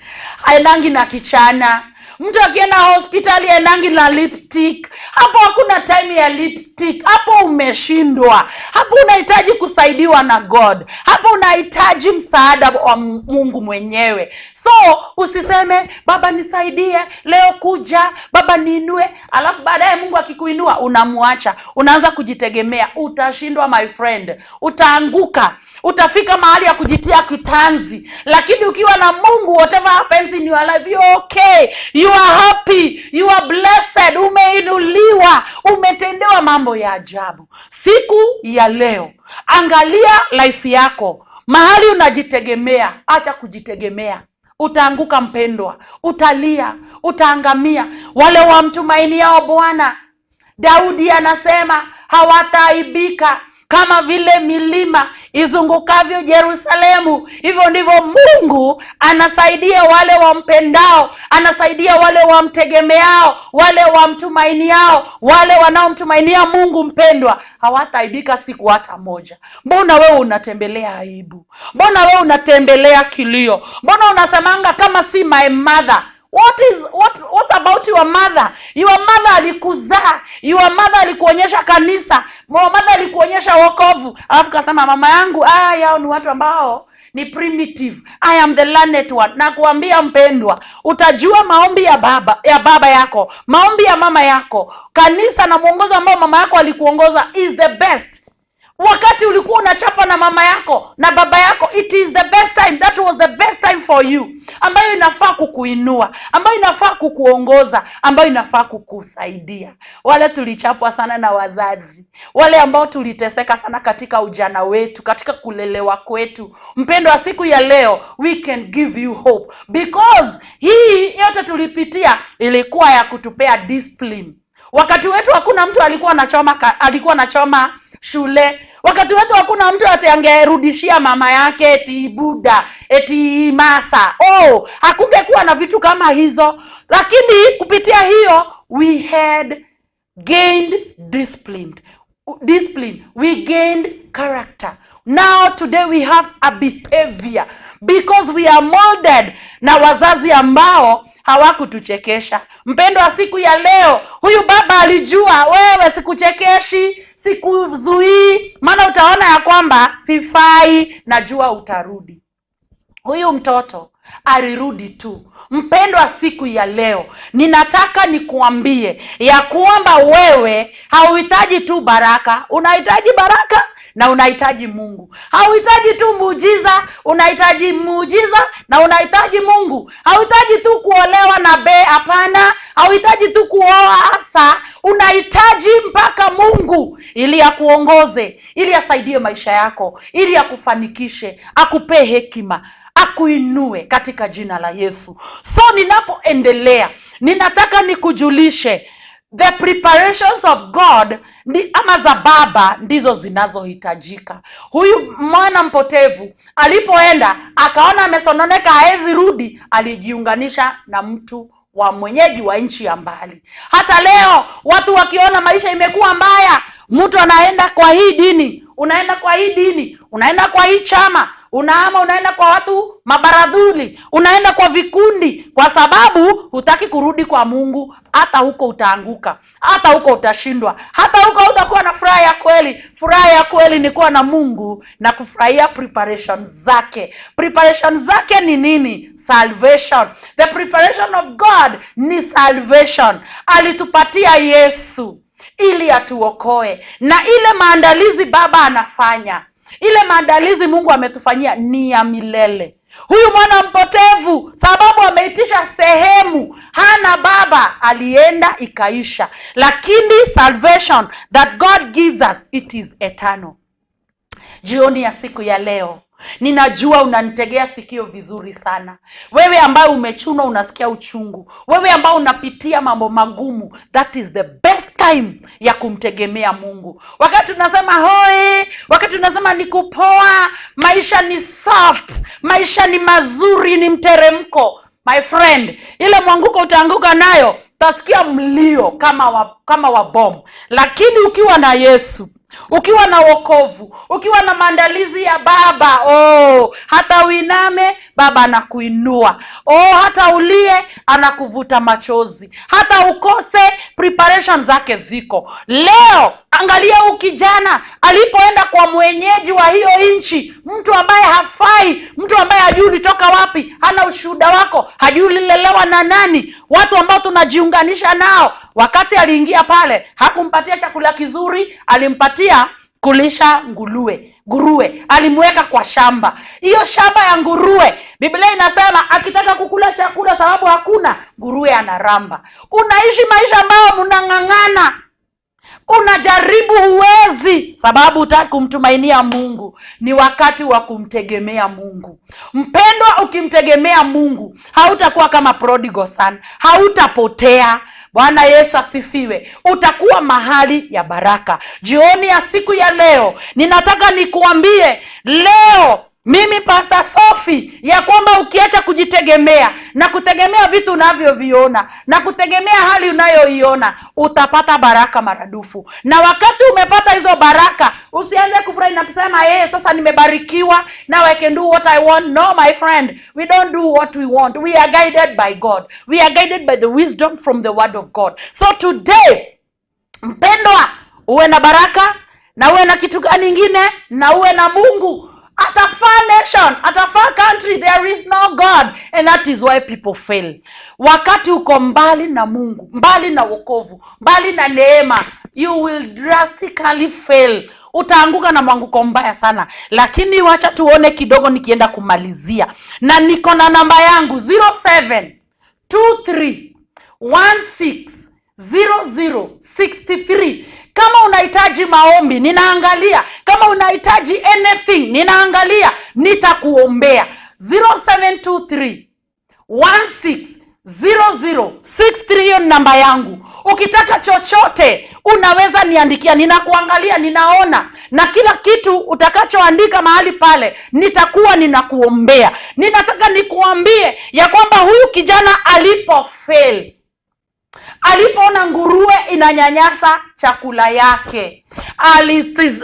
haendangi na kichana. Mtu akienda hospitali haendangi na lipstick. Hapo hakuna time ya lipstick. Hapo umeshindwa. Hapo unahitaji kusaidiwa na God. Hapo unahitaji msaada wa Mungu mwenyewe. So usiseme baba nisaidie leo, kuja baba niinue, alafu baadaye Mungu akikuinua unamuacha, unaanza kujitegemea. Utashindwa my friend, utaanguka, utafika mahali ya kujitia kitanzi. Lakini ukiwa na Mungu, whatever happens in your life, you're okay, you are happy, you are blessed, umeinuliwa, umetendewa mambo ya ajabu. Siku ya leo, angalia life yako, mahali unajitegemea, acha kujitegemea. Utaanguka mpendwa, utalia, utaangamia. Wale wamtumainiao Bwana, Daudi anasema hawataaibika. Kama vile milima izungukavyo Yerusalemu, hivyo ndivyo Mungu anasaidia wale wampendao, anasaidia wale wamtegemeao, wale wamtumainiao, wale wanaomtumainia Mungu. Mpendwa, hawataaibika siku hata moja. Mbona wewe unatembelea aibu? Mbona wewe unatembelea kilio? Mbona unasemanga kama si my mother? What's about your mother? Your mother alikuzaa. Your mother alikuonyesha kanisa. Your mother alikuonyesha wokovu. Alafu kasema mama yangu, yao ni watu ambao ni primitive. I am the learned one. Na kuambia mpendwa, utajua maombi ya baba yako, maombi ya mama yako, kanisa na mwongozo ambao mama yako alikuongoza is the best. Wakati ulikuwa unachapa na mama yako na baba yako, it is the best time. That was the best time for you, ambayo inafaa kukuinua, ambayo inafaa kukuongoza, ambayo inafaa kukusaidia. Wale tulichapwa sana na wazazi, wale ambao tuliteseka sana katika ujana wetu, katika kulelewa kwetu, mpendwa, siku ya leo we can give you hope, because hii yote tulipitia ilikuwa ya kutupea discipline. Wakati wetu hakuna mtu alikuwa anachoma shule. Wakati wetu hakuna mtu ati angerudishia mama yake eti buda, eti masa. Oh, hakungekuwa na vitu kama hizo. Lakini kupitia hiyo we had gained discipline. Discipline. We gained character. Now today we have a behavior because we are molded na wazazi ambao hawakutuchekesha. Mpendwa, siku ya leo huyu baba alijua, wewe sikuchekeshi, sikuzuii, maana utaona ya kwamba sifai, najua utarudi. Huyu mtoto alirudi tu. Mpendwa, siku ya leo ninataka nikuambie ya kwamba wewe hauhitaji tu baraka, unahitaji baraka na unahitaji Mungu. Hauhitaji tu muujiza, unahitaji muujiza na unahitaji Mungu. Hauhitaji tu kuolewa na be, hapana. Hauhitaji tu kuoa hasa, unahitaji mpaka Mungu ili akuongoze, ili asaidie maisha yako, ili akufanikishe, akupe hekima, akuinue katika jina la Yesu. So ninapoendelea, ninataka nikujulishe the preparations of God ni ama za baba ndizo zinazohitajika. Huyu mwana mpotevu alipoenda akaona amesononeka, haezi rudi, alijiunganisha na mtu wa mwenyeji wa nchi ya mbali. Hata leo watu wakiona maisha imekuwa mbaya, mtu anaenda kwa hii dini, unaenda kwa hii dini, unaenda kwa hii chama, unahama, unaenda kwa watu mabaradhuli, unaenda kwa vikundi, kwa sababu hutaki kurudi kwa Mungu. Hata huko utaanguka, hata huko utashindwa, hata huko hutakuwa na furaha ya kweli. Furaha ya kweli ni kuwa na Mungu na kufurahia preparation zake. Preparation zake ni nini? Salvation. The preparation of God ni salvation. Alitupatia Yesu ili atuokoe, na ile maandalizi baba anafanya, ile maandalizi Mungu ametufanyia ni ya milele. Huyu mwana mpotevu, sababu ameitisha sehemu, hana baba, alienda ikaisha. Lakini salvation that God gives us, it is eternal. Jioni ya siku ya leo, ninajua unanitegea sikio vizuri sana. Wewe ambaye umechunwa unasikia uchungu, wewe ambaye unapitia mambo magumu, that is the best time ya kumtegemea Mungu. Wakati tunasema hoi, wakati tunasema ni kupoa, maisha ni soft, maisha ni mazuri, ni mteremko. My friend, ile mwanguko utaanguka nayo, utasikia mlio kama wa bomu. Lakini ukiwa na Yesu, ukiwa na wokovu, ukiwa na maandalizi ya baba, oh, hata uiname baba anakuinua. Oh, hata ulie anakuvuta machozi, hata ukose, preparation zake ziko. Leo angalia huyu kijana alipoenda kwa mwenyeji wa hiyo nchi, mtu ambaye hafai, mtu ambaye hajui ulitoka wapi, hana ushuhuda wako, hajui ulilelewa na nani, watu ambao tunajiunganisha nao. Wakati aliingia pale, hakumpatia chakula kizuri, alimpatia kulisha nguruwe, alimweka kwa shamba, hiyo shamba ya nguruwe. Biblia inasema akitaka kukula chakula, sababu hakuna nguruwe, anaramba. Unaishi maisha ambayo mnang'ang'ana, unajaribu huwezi, sababu hutaki kumtumainia Mungu. Ni wakati wa kumtegemea Mungu. Mpendwa, ukimtegemea Mungu hautakuwa kama prodigal son, hautapotea. Bwana Yesu asifiwe. Utakuwa mahali ya baraka. Jioni ya siku ya leo, ninataka nikuambie leo mimi Pastor Sophie ya kwamba ukiacha kujitegemea na kutegemea vitu unavyoviona na kutegemea hali unayoiona, utapata baraka maradufu. Na wakati umepata hizo baraka, usianze kufurahi na kusema, "Hey, sasa nimebarikiwa, now I can do what I want." No, my friend, we don't do what we want. We are guided by God. We are guided by the wisdom from the word of God. So today, mpendwa, uwe na baraka na uwe na kitu gani ingine na uwe na Mungu. At a far nation, at a far country, there is no God. And that is why people fail. Wakati uko mbali na Mungu, mbali na wokovu, mbali na neema, you will drastically fail. Utaanguka na mwanguko mbaya sana. Lakini wacha tuone kidogo nikienda kumalizia. Na niko na namba yangu 07 23 16 0063. Kama unahitaji maombi, ninaangalia. Kama unahitaji anything, ninaangalia, nitakuombea. 0723 16. 0063, hiyo ni namba yangu. Ukitaka chochote unaweza niandikia, ninakuangalia, ninaona, na kila kitu utakachoandika mahali pale nitakuwa ninakuombea. Ninataka nikuambie ya kwamba huyu kijana alipofail, alipoona nguruwe inanyanyasa chakula yake,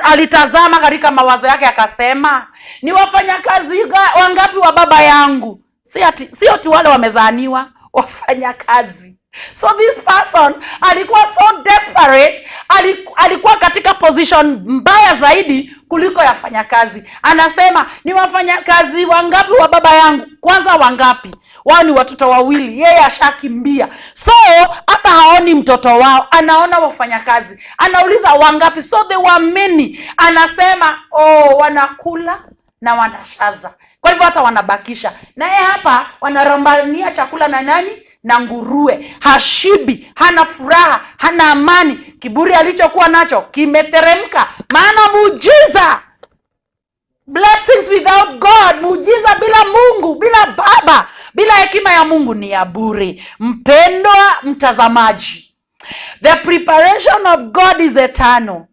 alitazama katika mawazo yake akasema, ni wafanyakazi wangapi wa baba yangu? Sio tu wale wamezaaniwa, wafanyakazi. So this person alikuwa so desperate, alikuwa katika position mbaya zaidi kuliko ya wafanyakazi. Anasema, ni wafanyakazi wangapi wa baba yangu? Kwanza wangapi? Wao ni watoto wawili, yeye ashakimbia. So hata haoni mtoto wao, anaona wafanyakazi. Anauliza wangapi? So they were many. Anasema, oh, wanakula na wanashaza. Kwa hivyo hata wanabakisha. Na yeye hapa wanarambania chakula na nani? Na nguruwe. Hashibi, hana furaha, hana amani. Kiburi alichokuwa nacho kimeteremka. Maana muujiza, blessings without God, muujiza bila Mungu, bila Baba, bila hekima ya Mungu ni ya bure. Mpendwa mtazamaji, the preparation of God is eternal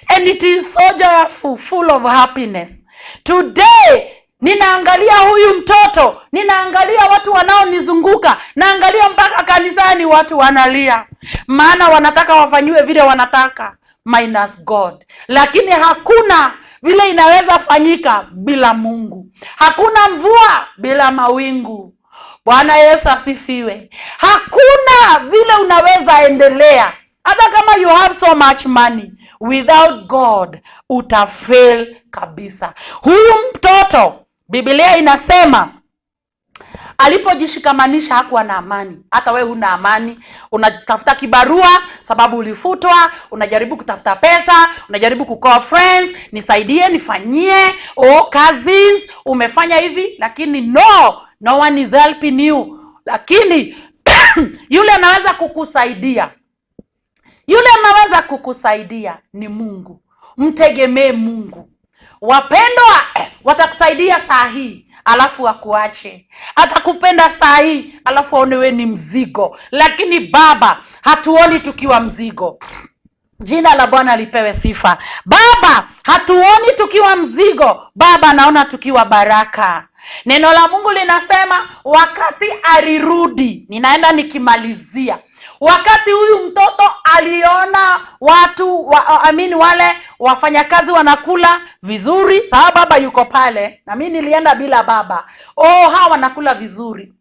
and it is so joyful, full of happiness. Today ninaangalia huyu mtoto, ninaangalia watu wanaonizunguka, naangalia mpaka kanisani watu wanalia, maana wanataka wafanyiwe vile wanataka minus God. Lakini hakuna vile inaweza fanyika bila Mungu. Hakuna mvua bila mawingu. Bwana Yesu asifiwe. Hakuna vile unaweza endelea hata kama you have so much money, without God utafail kabisa. Huyu mtoto, Biblia inasema alipojishikamanisha hakuwa na amani. Hata we huna amani, unatafuta kibarua sababu ulifutwa, unajaribu kutafuta pesa, unajaribu kucall friends, nisaidie, nifanyie, oh cousins, umefanya hivi, lakini no one is helping you. Lakini yule anaweza kukusaidia, yule anaweza kukusaidia ni Mungu. Mtegemee Mungu. Wapendwa, watakusaidia saa hii alafu wakuache. Atakupenda saa hii alafu aone we ni mzigo. Lakini Baba hatuoni tukiwa mzigo. Jina la Bwana lipewe sifa. Baba hatuoni tukiwa mzigo, Baba anaona tukiwa baraka. Neno la Mungu linasema wakati alirudi, ninaenda nikimalizia. Wakati huyu mtoto aliona watu wale wafanyakazi wanakula vizuri, sawa, baba yuko pale na mimi nilienda bila baba. Oh, hawa wanakula vizuri.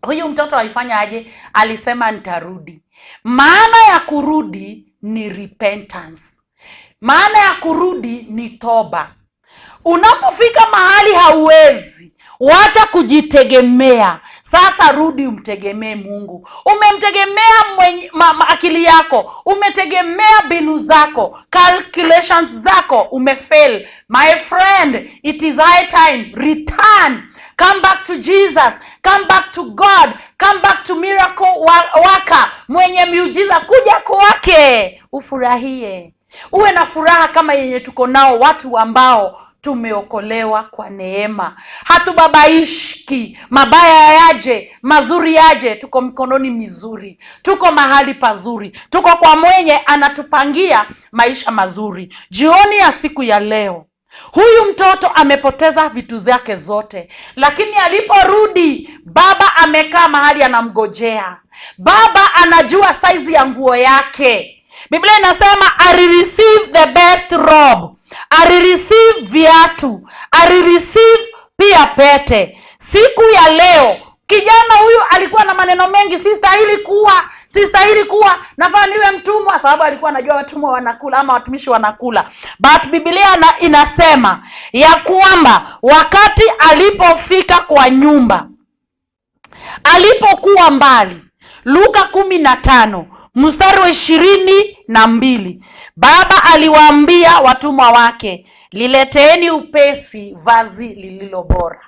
Huyu mtoto alifanya aje? Alisema nitarudi. Maana ya kurudi ni repentance. Maana ya kurudi ni toba. Unapofika mahali hauwezi, wacha kujitegemea. Sasa rudi umtegemee Mungu. Umemtegemea akili yako, umetegemea mbinu zako, calculations zako, umefail. My friend, it is high time. Return. Come back to Jesus. Come back to God. Come back to miracle worker, mwenye miujiza. Kuja kwake ufurahie. Uwe na furaha kama yenye tuko nao watu ambao tumeokolewa kwa neema. Hatubabaishki, mabaya yaje, mazuri yaje, tuko mkononi mizuri, tuko mahali pazuri, tuko kwa mwenye anatupangia maisha mazuri. Jioni ya siku ya leo, huyu mtoto amepoteza vitu zake zote, lakini aliporudi baba amekaa mahali anamgojea. Baba anajua saizi ya nguo yake. Biblia inasema alireceive the best robe, alireceive viatu, alireceive pia pete. Siku ya leo kijana huyu alikuwa na maneno mengi, sistahili kuwa, sistahili kuwa, nafaa niwe mtumwa, sababu alikuwa anajua watumwa wanakula ama watumishi wanakula. But Biblia inasema ya kwamba wakati alipofika kwa nyumba, alipokuwa mbali, Luka 15 mstari wa 22, baba aliwaambia watumwa wake, lileteeni upesi vazi lililo bora.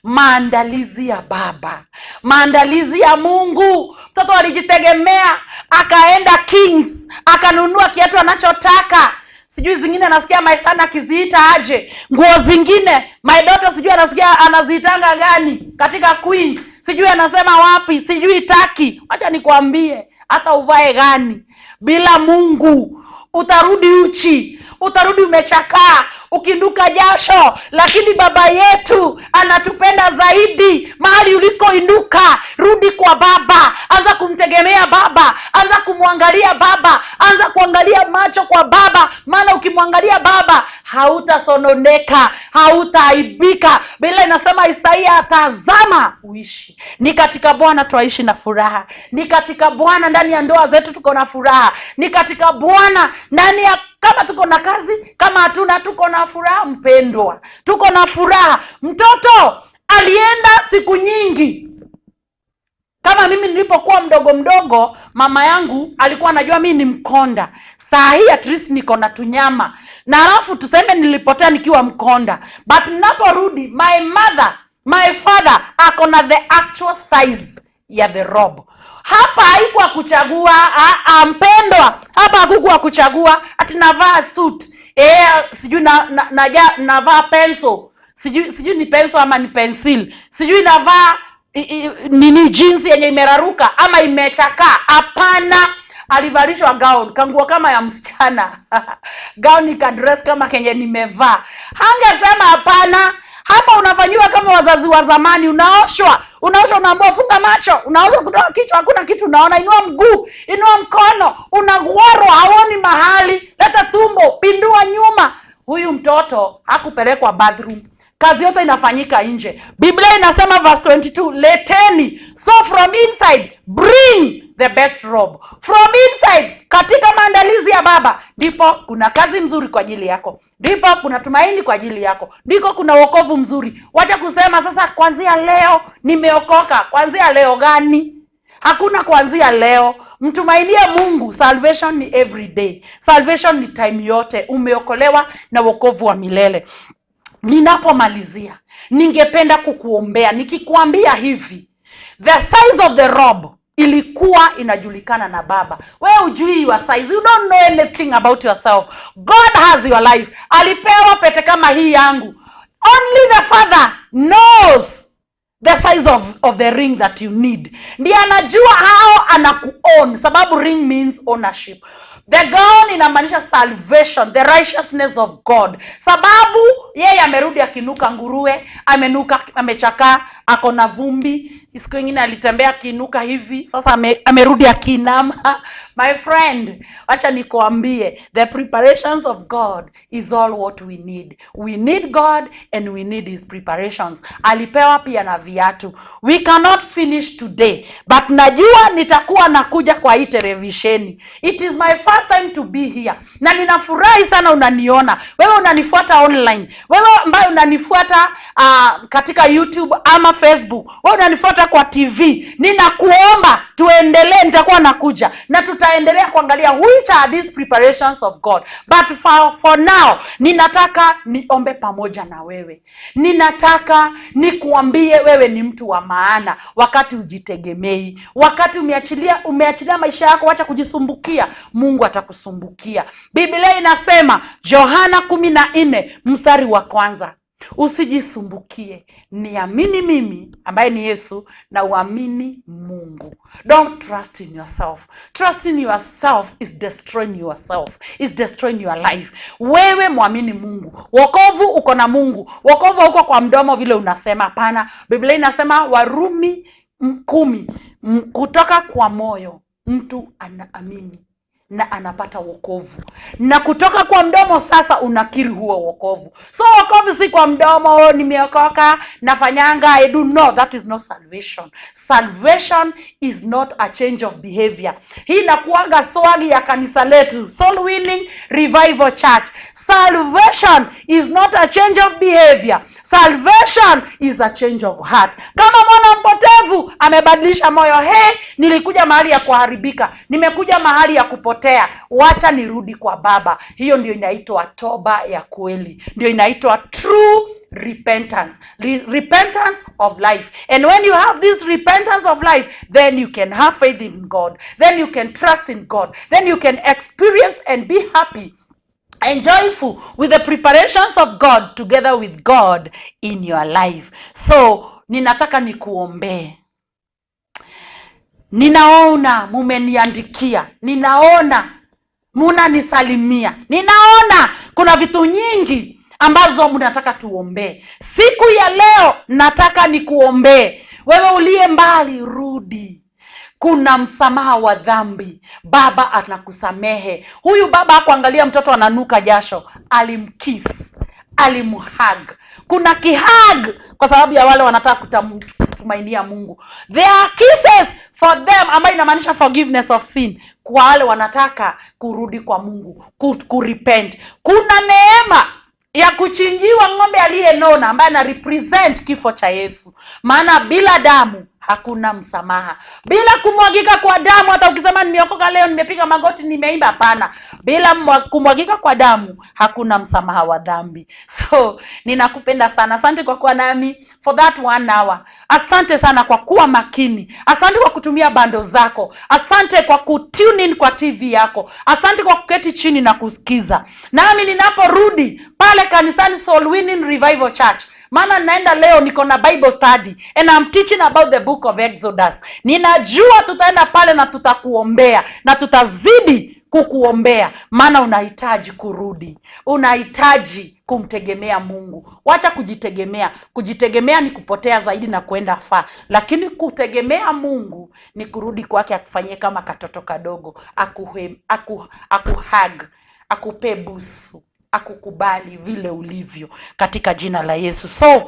Maandalizi ya baba, maandalizi ya Mungu. Mtoto alijitegemea, akaenda Kings, akanunua kiatu anachotaka. Sijui zingine anasikia my son akiziita aje, nguo zingine my daughter sijui anasikia anaziitanga gani katika Queens. Sijui anasema wapi, sijui Turkey. Wacha nikwambie, hata uvae gani bila Mungu utarudi uchi, utarudi umechakaa, ukinuka jasho. Lakini Baba yetu anatupenda zaidi. Mahali ulikoinuka, rudi kwa Baba, anza kumtegemea Baba, anza kumwangalia Baba, anza kuangalia macho kwa Baba, maana ukimwangalia Baba hautasononeka, hautaaibika. Biblia inasema Isaia, tazama uishi. Ni katika Bwana twaishi na furaha, ni katika Bwana ndani ya ndoa zetu tuko na furaha, ni katika Bwana ndani ya kama tuko na kazi, kama hatuna, tuko na furaha. Mpendwa, tuko na furaha. Mtoto alienda siku nyingi. Kama mimi nilipokuwa mdogo mdogo, mama yangu alikuwa anajua mimi ni mkonda. Saa hii at least niko na tunyama, na alafu tuseme nilipotea nikiwa mkonda, but ninaporudi, my mother, my father ako na the actual size ya the robe. Hapa haikuwa kuchagua. Mpendwa, hapa hakukuwa kuchagua ati navaa suit, sijui na navaa pencil, sijui ni pencil ama ni pencil, sijui navaa nini, jeans yenye imeraruka ama imechakaa. Hapana, alivalishwa gown, kanguo kama ya msichana, gown ikadress kama kenye nimevaa. Hangesema hapana. Hapa unafanyiwa kama wazazi wa zamani, unaoshwa, unaoshwa, unaambiwa funga macho, unaoshwa kutoka kichwa, hakuna kitu unaona, inua mguu, inua mkono, unagwarwa, hauoni mahali, leta tumbo, pindua nyuma. Huyu mtoto hakupelekwa bathroom, kazi yote inafanyika nje. Biblia inasema verse 22, leteni. So from inside, bring the best robe from inside. Katika maandalizi ya Baba ndipo kuna kazi mzuri kwa ajili yako, ndipo kuna tumaini kwa ajili yako, ndiko kuna wokovu mzuri. Wacha kusema sasa, "Kuanzia leo nimeokoka." Kuanzia leo gani? Hakuna kuanzia leo. Mtumainie Mungu. Salvation ni every day, salvation ni time yote. Umeokolewa na wokovu wa milele. Ninapomalizia, ningependa kukuombea nikikuambia hivi: the size of the robe ilikuwa inajulikana na Baba. We ujui your size, you don't know anything about yourself. God has your life. Alipewa pete kama hii yangu. Only the Father knows the size of the ring that you need. Ndiye anajua how anakuown, sababu ring means ownership. The gown inamaanisha salvation, the righteousness of God, sababu yeye amerudi akinuka nguruwe, amenuka, amechakaa, ako na vumbi. Siku ingine alitembea akiinuka hivi, sasa amerudi akinama. My friend, wacha nikuambie, the preparations of God is all what we need. We need God and we need his preparations. Alipewa pia na viatu. We cannot finish today, but najua nitakuwa nakuja kwa hii televisheni. It is my first time to be here na ninafurahi sana unaniona. Wewe unanifuata online, wewe ambaye unanifuata katika YouTube ama Facebook, wewe unanifuata kwa TV, ninakuomba tuendelee. Nitakuwa nakuja na tutaendelea kuangalia which are these preparations of God. But for now, ninataka niombe pamoja na wewe. Ninataka nikuambie wewe ni mtu wa maana wakati ujitegemei, wakati umeachilia maisha yako. Wacha kujisumbukia, Mungu atakusumbukia. Biblia inasema Yohana 14 mstari wa kwanza, "Usijisumbukie, niamini mimi ambaye ni Yesu na uamini Mungu." Don't trust in yourself. Trust in yourself is destroying yourself, is destroying your life. Wewe mwamini Mungu. Wokovu uko na Mungu. Wokovu uko kwa mdomo vile unasema? Hapana. Biblia inasema Warumi 10, kutoka kwa moyo mtu anaamini na anapata wokovu, na kutoka kwa mdomo sasa unakiri huo wokovu. So wokovu si kwa mdomo, "Oh, nimeokoka, nafanyanga, I do." No, that is not salvation. Salvation is not a change of behavior. Hii inakuaga swagi ya kanisa letu, Soul Winning Revival Church. Salvation is not a change of behavior, salvation is a change of heart. Kama mwana mpotevu amebadilisha moyo, "He, nilikuja mahali ya kuharibika, nimekuja mahali ya kupotea, wacha nirudi kwa Baba." Hiyo ndio inaitwa toba ya kweli, ndio inaitwa true repentance. Repentance of life. And when you have this repentance of life, then you can have faith in God, then you can trust in God, then you can experience and be happy and joyful with the preparations of God, together with God in your life. So ninataka nikuombee. Ninaona mumeniandikia, ninaona munanisalimia, ninaona kuna vitu nyingi ambazo mnataka tuombee. Siku ya leo nataka nikuombee wewe uliye mbali, rudi. Kuna msamaha wa dhambi. Baba anakusamehe. Huyu baba hakuangalia mtoto ananuka jasho, alimkiss, alimhug. Kuna kihug kwa sababu ya wale wanataka kutumainia Mungu. There are kisses for them, ambayo inamaanisha forgiveness of sin kwa wale wanataka kurudi kwa Mungu, kurepent. Kuna neema ya kuchinjiwa ng'ombe aliyenona ambaye ana represent kifo cha Yesu, maana bila damu hakuna msamaha. Bila kumwagika kwa damu, hata ukisema nimeokoka leo, nimepiga magoti, nimeimba, hapana. Bila kumwagika kwa damu hakuna msamaha wa dhambi. So ninakupenda sana, asante kwa kuwa nami for that one hour. Asante sana kwa kuwa makini, asante kwa kutumia bando zako, asante kwa kutune in kwa TV yako, asante kwa kuketi chini na kusikiza. Nami ninaporudi pale kanisani Soul Winning Revival Church, maana naenda leo, niko na Bible study and I'm teaching about the book of Exodus. Ninajua tutaenda pale na tutakuombea na tutazidi kukuombea, maana unahitaji kurudi, unahitaji kumtegemea Mungu. Wacha kujitegemea. Kujitegemea ni kupotea zaidi na kuenda far, lakini kutegemea Mungu ni kurudi kwake, akufanyie kama katoto kadogo, akuhug, akupe busu, akukubali vile ulivyo katika jina la Yesu. So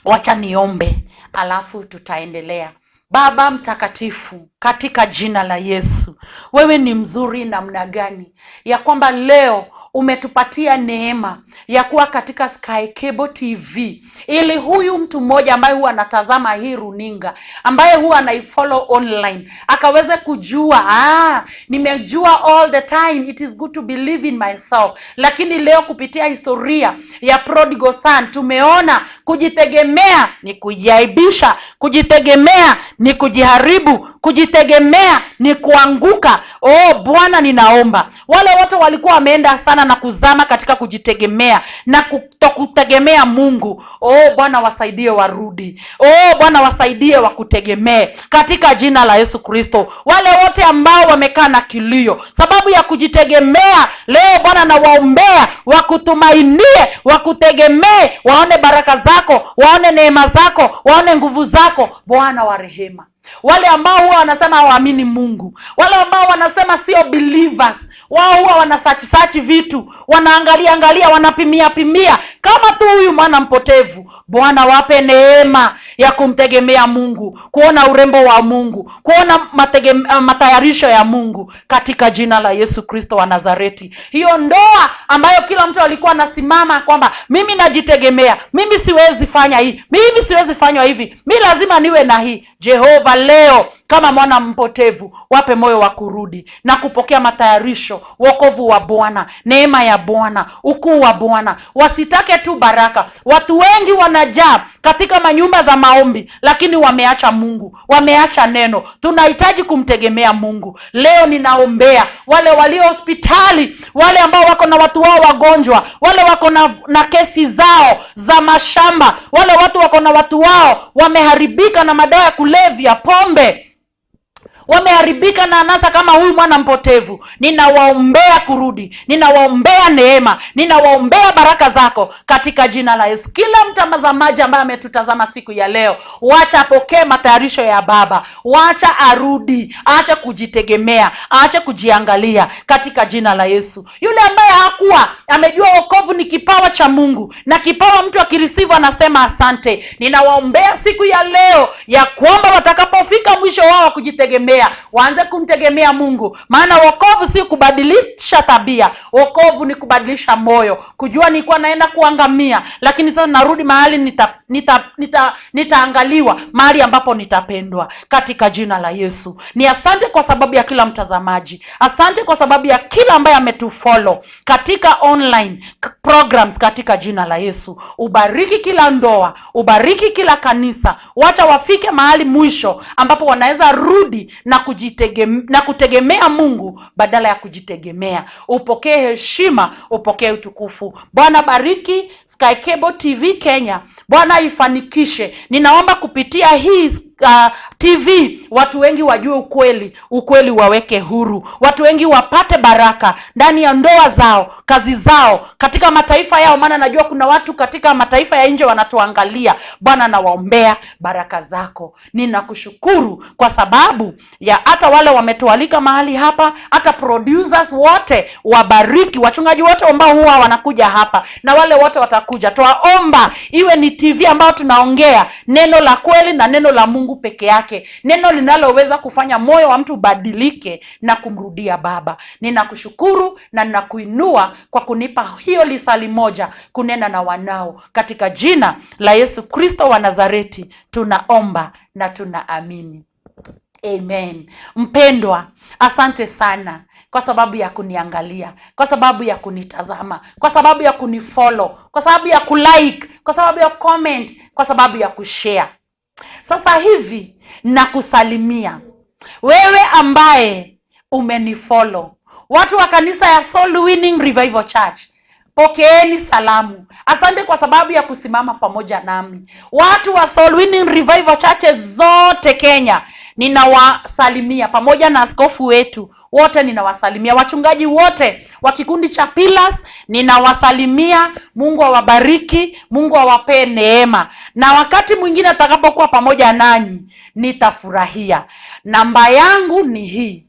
wacha niombe, alafu tutaendelea. Baba Mtakatifu, katika jina la Yesu, wewe ni mzuri namna gani, ya kwamba leo umetupatia neema ya kuwa katika Sky Cable TV, ili huyu mtu mmoja ambaye huwa anatazama hii runinga, ambaye huwa anaifollow online, akaweze kujua, nimejua all the time it is good to believe in myself, lakini leo kupitia historia ya prodigal son tumeona kujitegemea ni kujiaibisha, kujitegemea ni kujiharibu, kujitegemea ni kuanguka. Oh Bwana, ninaomba wale wote walikuwa wameenda sana na kuzama katika kujitegemea na kutokutegemea Mungu, oh Bwana, wasaidie warudi. Oh Bwana, wasaidie wakutegemee katika jina la Yesu Kristo. Wale wote ambao wamekaa na kilio sababu ya kujitegemea, leo Bwana nawaombea wakutumainie, wakutegemee, waone baraka zako, waone neema zako, waone nguvu zako, Bwana wa rehema. Wale ambao huwa wanasema hawaamini Mungu, wale ambao wanasema sio believers, wao huwa wanasearch search vitu, wanaangalia angalia, wanapimia pimia, kama tu huyu mwana mpotevu. Bwana, wape neema ya kumtegemea Mungu, kuona urembo wa Mungu, kuona matayarisho ya Mungu katika jina la Yesu Kristo wa Nazareti. Hiyo ndoa ambayo kila mtu alikuwa anasimama kwamba mimi najitegemea, mimi siwezi fanya hii, mimi siwezi fanywa hivi, mi lazima niwe na hii. Jehova, leo kama mwana mpotevu, wape moyo wa kurudi na kupokea matayarisho, wokovu wa Bwana, neema ya Bwana, ukuu wa Bwana. Wasitake tu baraka. Watu wengi wanajaa katika manyumba za maombi, lakini wameacha Mungu, wameacha neno. Tunahitaji kumtegemea Mungu. Leo ninaombea wale walio hospitali, wale ambao wako na watu wao wagonjwa, wale wako na kesi zao za mashamba, wale watu wako na watu wao wameharibika na madawa ya kulevya, pombe, wameharibika na anasa kama huyu mwana mpotevu. Ninawaombea kurudi, ninawaombea neema, ninawaombea baraka zako katika jina la Yesu. Kila mtazamaji ambaye ametutazama siku ya leo, wacha apokee matayarisho ya Baba, wacha arudi, aache kujitegemea, aache kujiangalia katika jina la Yesu. Yule ambaye hakuwa amejua wokovu ni kipawa cha Mungu, na kipawa mtu akireceive anasema asante. Ninawaombea siku ya leo ya kwamba watakapofika mwisho wao wa kujitegemea, waanze kumtegemea Mungu, maana wokovu si kubadilisha tabia, wokovu ni kubadilisha moyo, kujua nilikuwa naenda kuangamia, lakini sasa narudi mahali nitaangaliwa, mahali ambapo nitapendwa katika jina la Yesu. Ni asante kwa sababu ya kila mtazamaji, asante kwa sababu ya kila ambaye ametufollow katika online programs katika jina la Yesu. Ubariki kila ndoa, ubariki kila kanisa, wacha wafike mahali mwisho ambapo wanaweza rudi na kutegemea Mungu badala ya kujitegemea. Upokee heshima, upokee utukufu. Bwana, bariki Sky Cable TV Kenya. Bwana, ifanikishe. Ninaomba kupitia hii TV watu wengi wajue ukweli, ukweli waweke huru, watu wengi wapate baraka ndani ya ndoa zao, kazi zao, katika mataifa yao, maana najua kuna watu katika mataifa ya nje wanatuangalia. Bwana, nawaombea baraka zako. Ninakushukuru kwa sababu ya hata wale wametualika mahali hapa, hata producers wote wabariki, wachungaji wote ambao huwa wanakuja hapa na wale wote watakuja. Twaomba iwe ni TV ambayo tunaongea neno la kweli na neno la Mungu peke yake, neno linaloweza kufanya moyo wa mtu ubadilike na kumrudia Baba. Ninakushukuru na ninakuinua kwa kunipa hiyo lisali moja kunena na wanao, katika jina la Yesu Kristo wa Nazareti tunaomba na tunaamini. Amen. Mpendwa, asante sana kwa sababu ya kuniangalia, kwa sababu ya kunitazama, kwa sababu ya kunifollow, kwa sababu ya kulike, kwa sababu ya comment, kwa sababu ya kushare. Sasa hivi nakusalimia wewe ambaye umenifollow. Watu wa kanisa ya Soul Winning Revival Church, pokeeni salamu. Asante kwa sababu ya kusimama pamoja nami. Watu wa Soul Winning Revival Churches zote Kenya ninawasalimia, pamoja na askofu wetu wote ninawasalimia, wachungaji wote wa kikundi cha Pillars ninawasalimia. Mungu awabariki, Mungu awapee neema, na wakati mwingine atakapokuwa pamoja nanyi nitafurahia. Namba yangu ni hii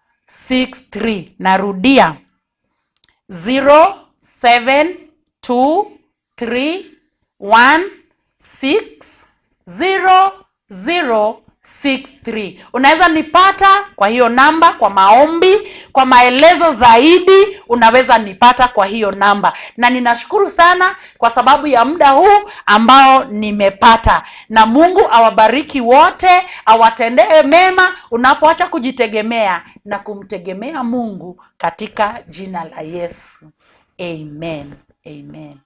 0723160063. Narudia 0723160063. Unaweza nipata kwa hiyo namba kwa maombi, kwa maelezo zaidi unaweza nipata kwa hiyo namba. Na ninashukuru sana kwa sababu ya muda huu ambao nimepata. Na Mungu awabariki wote, awatendee mema unapoacha kujitegemea na kumtegemea Mungu katika jina la Yesu. Amen. Amen.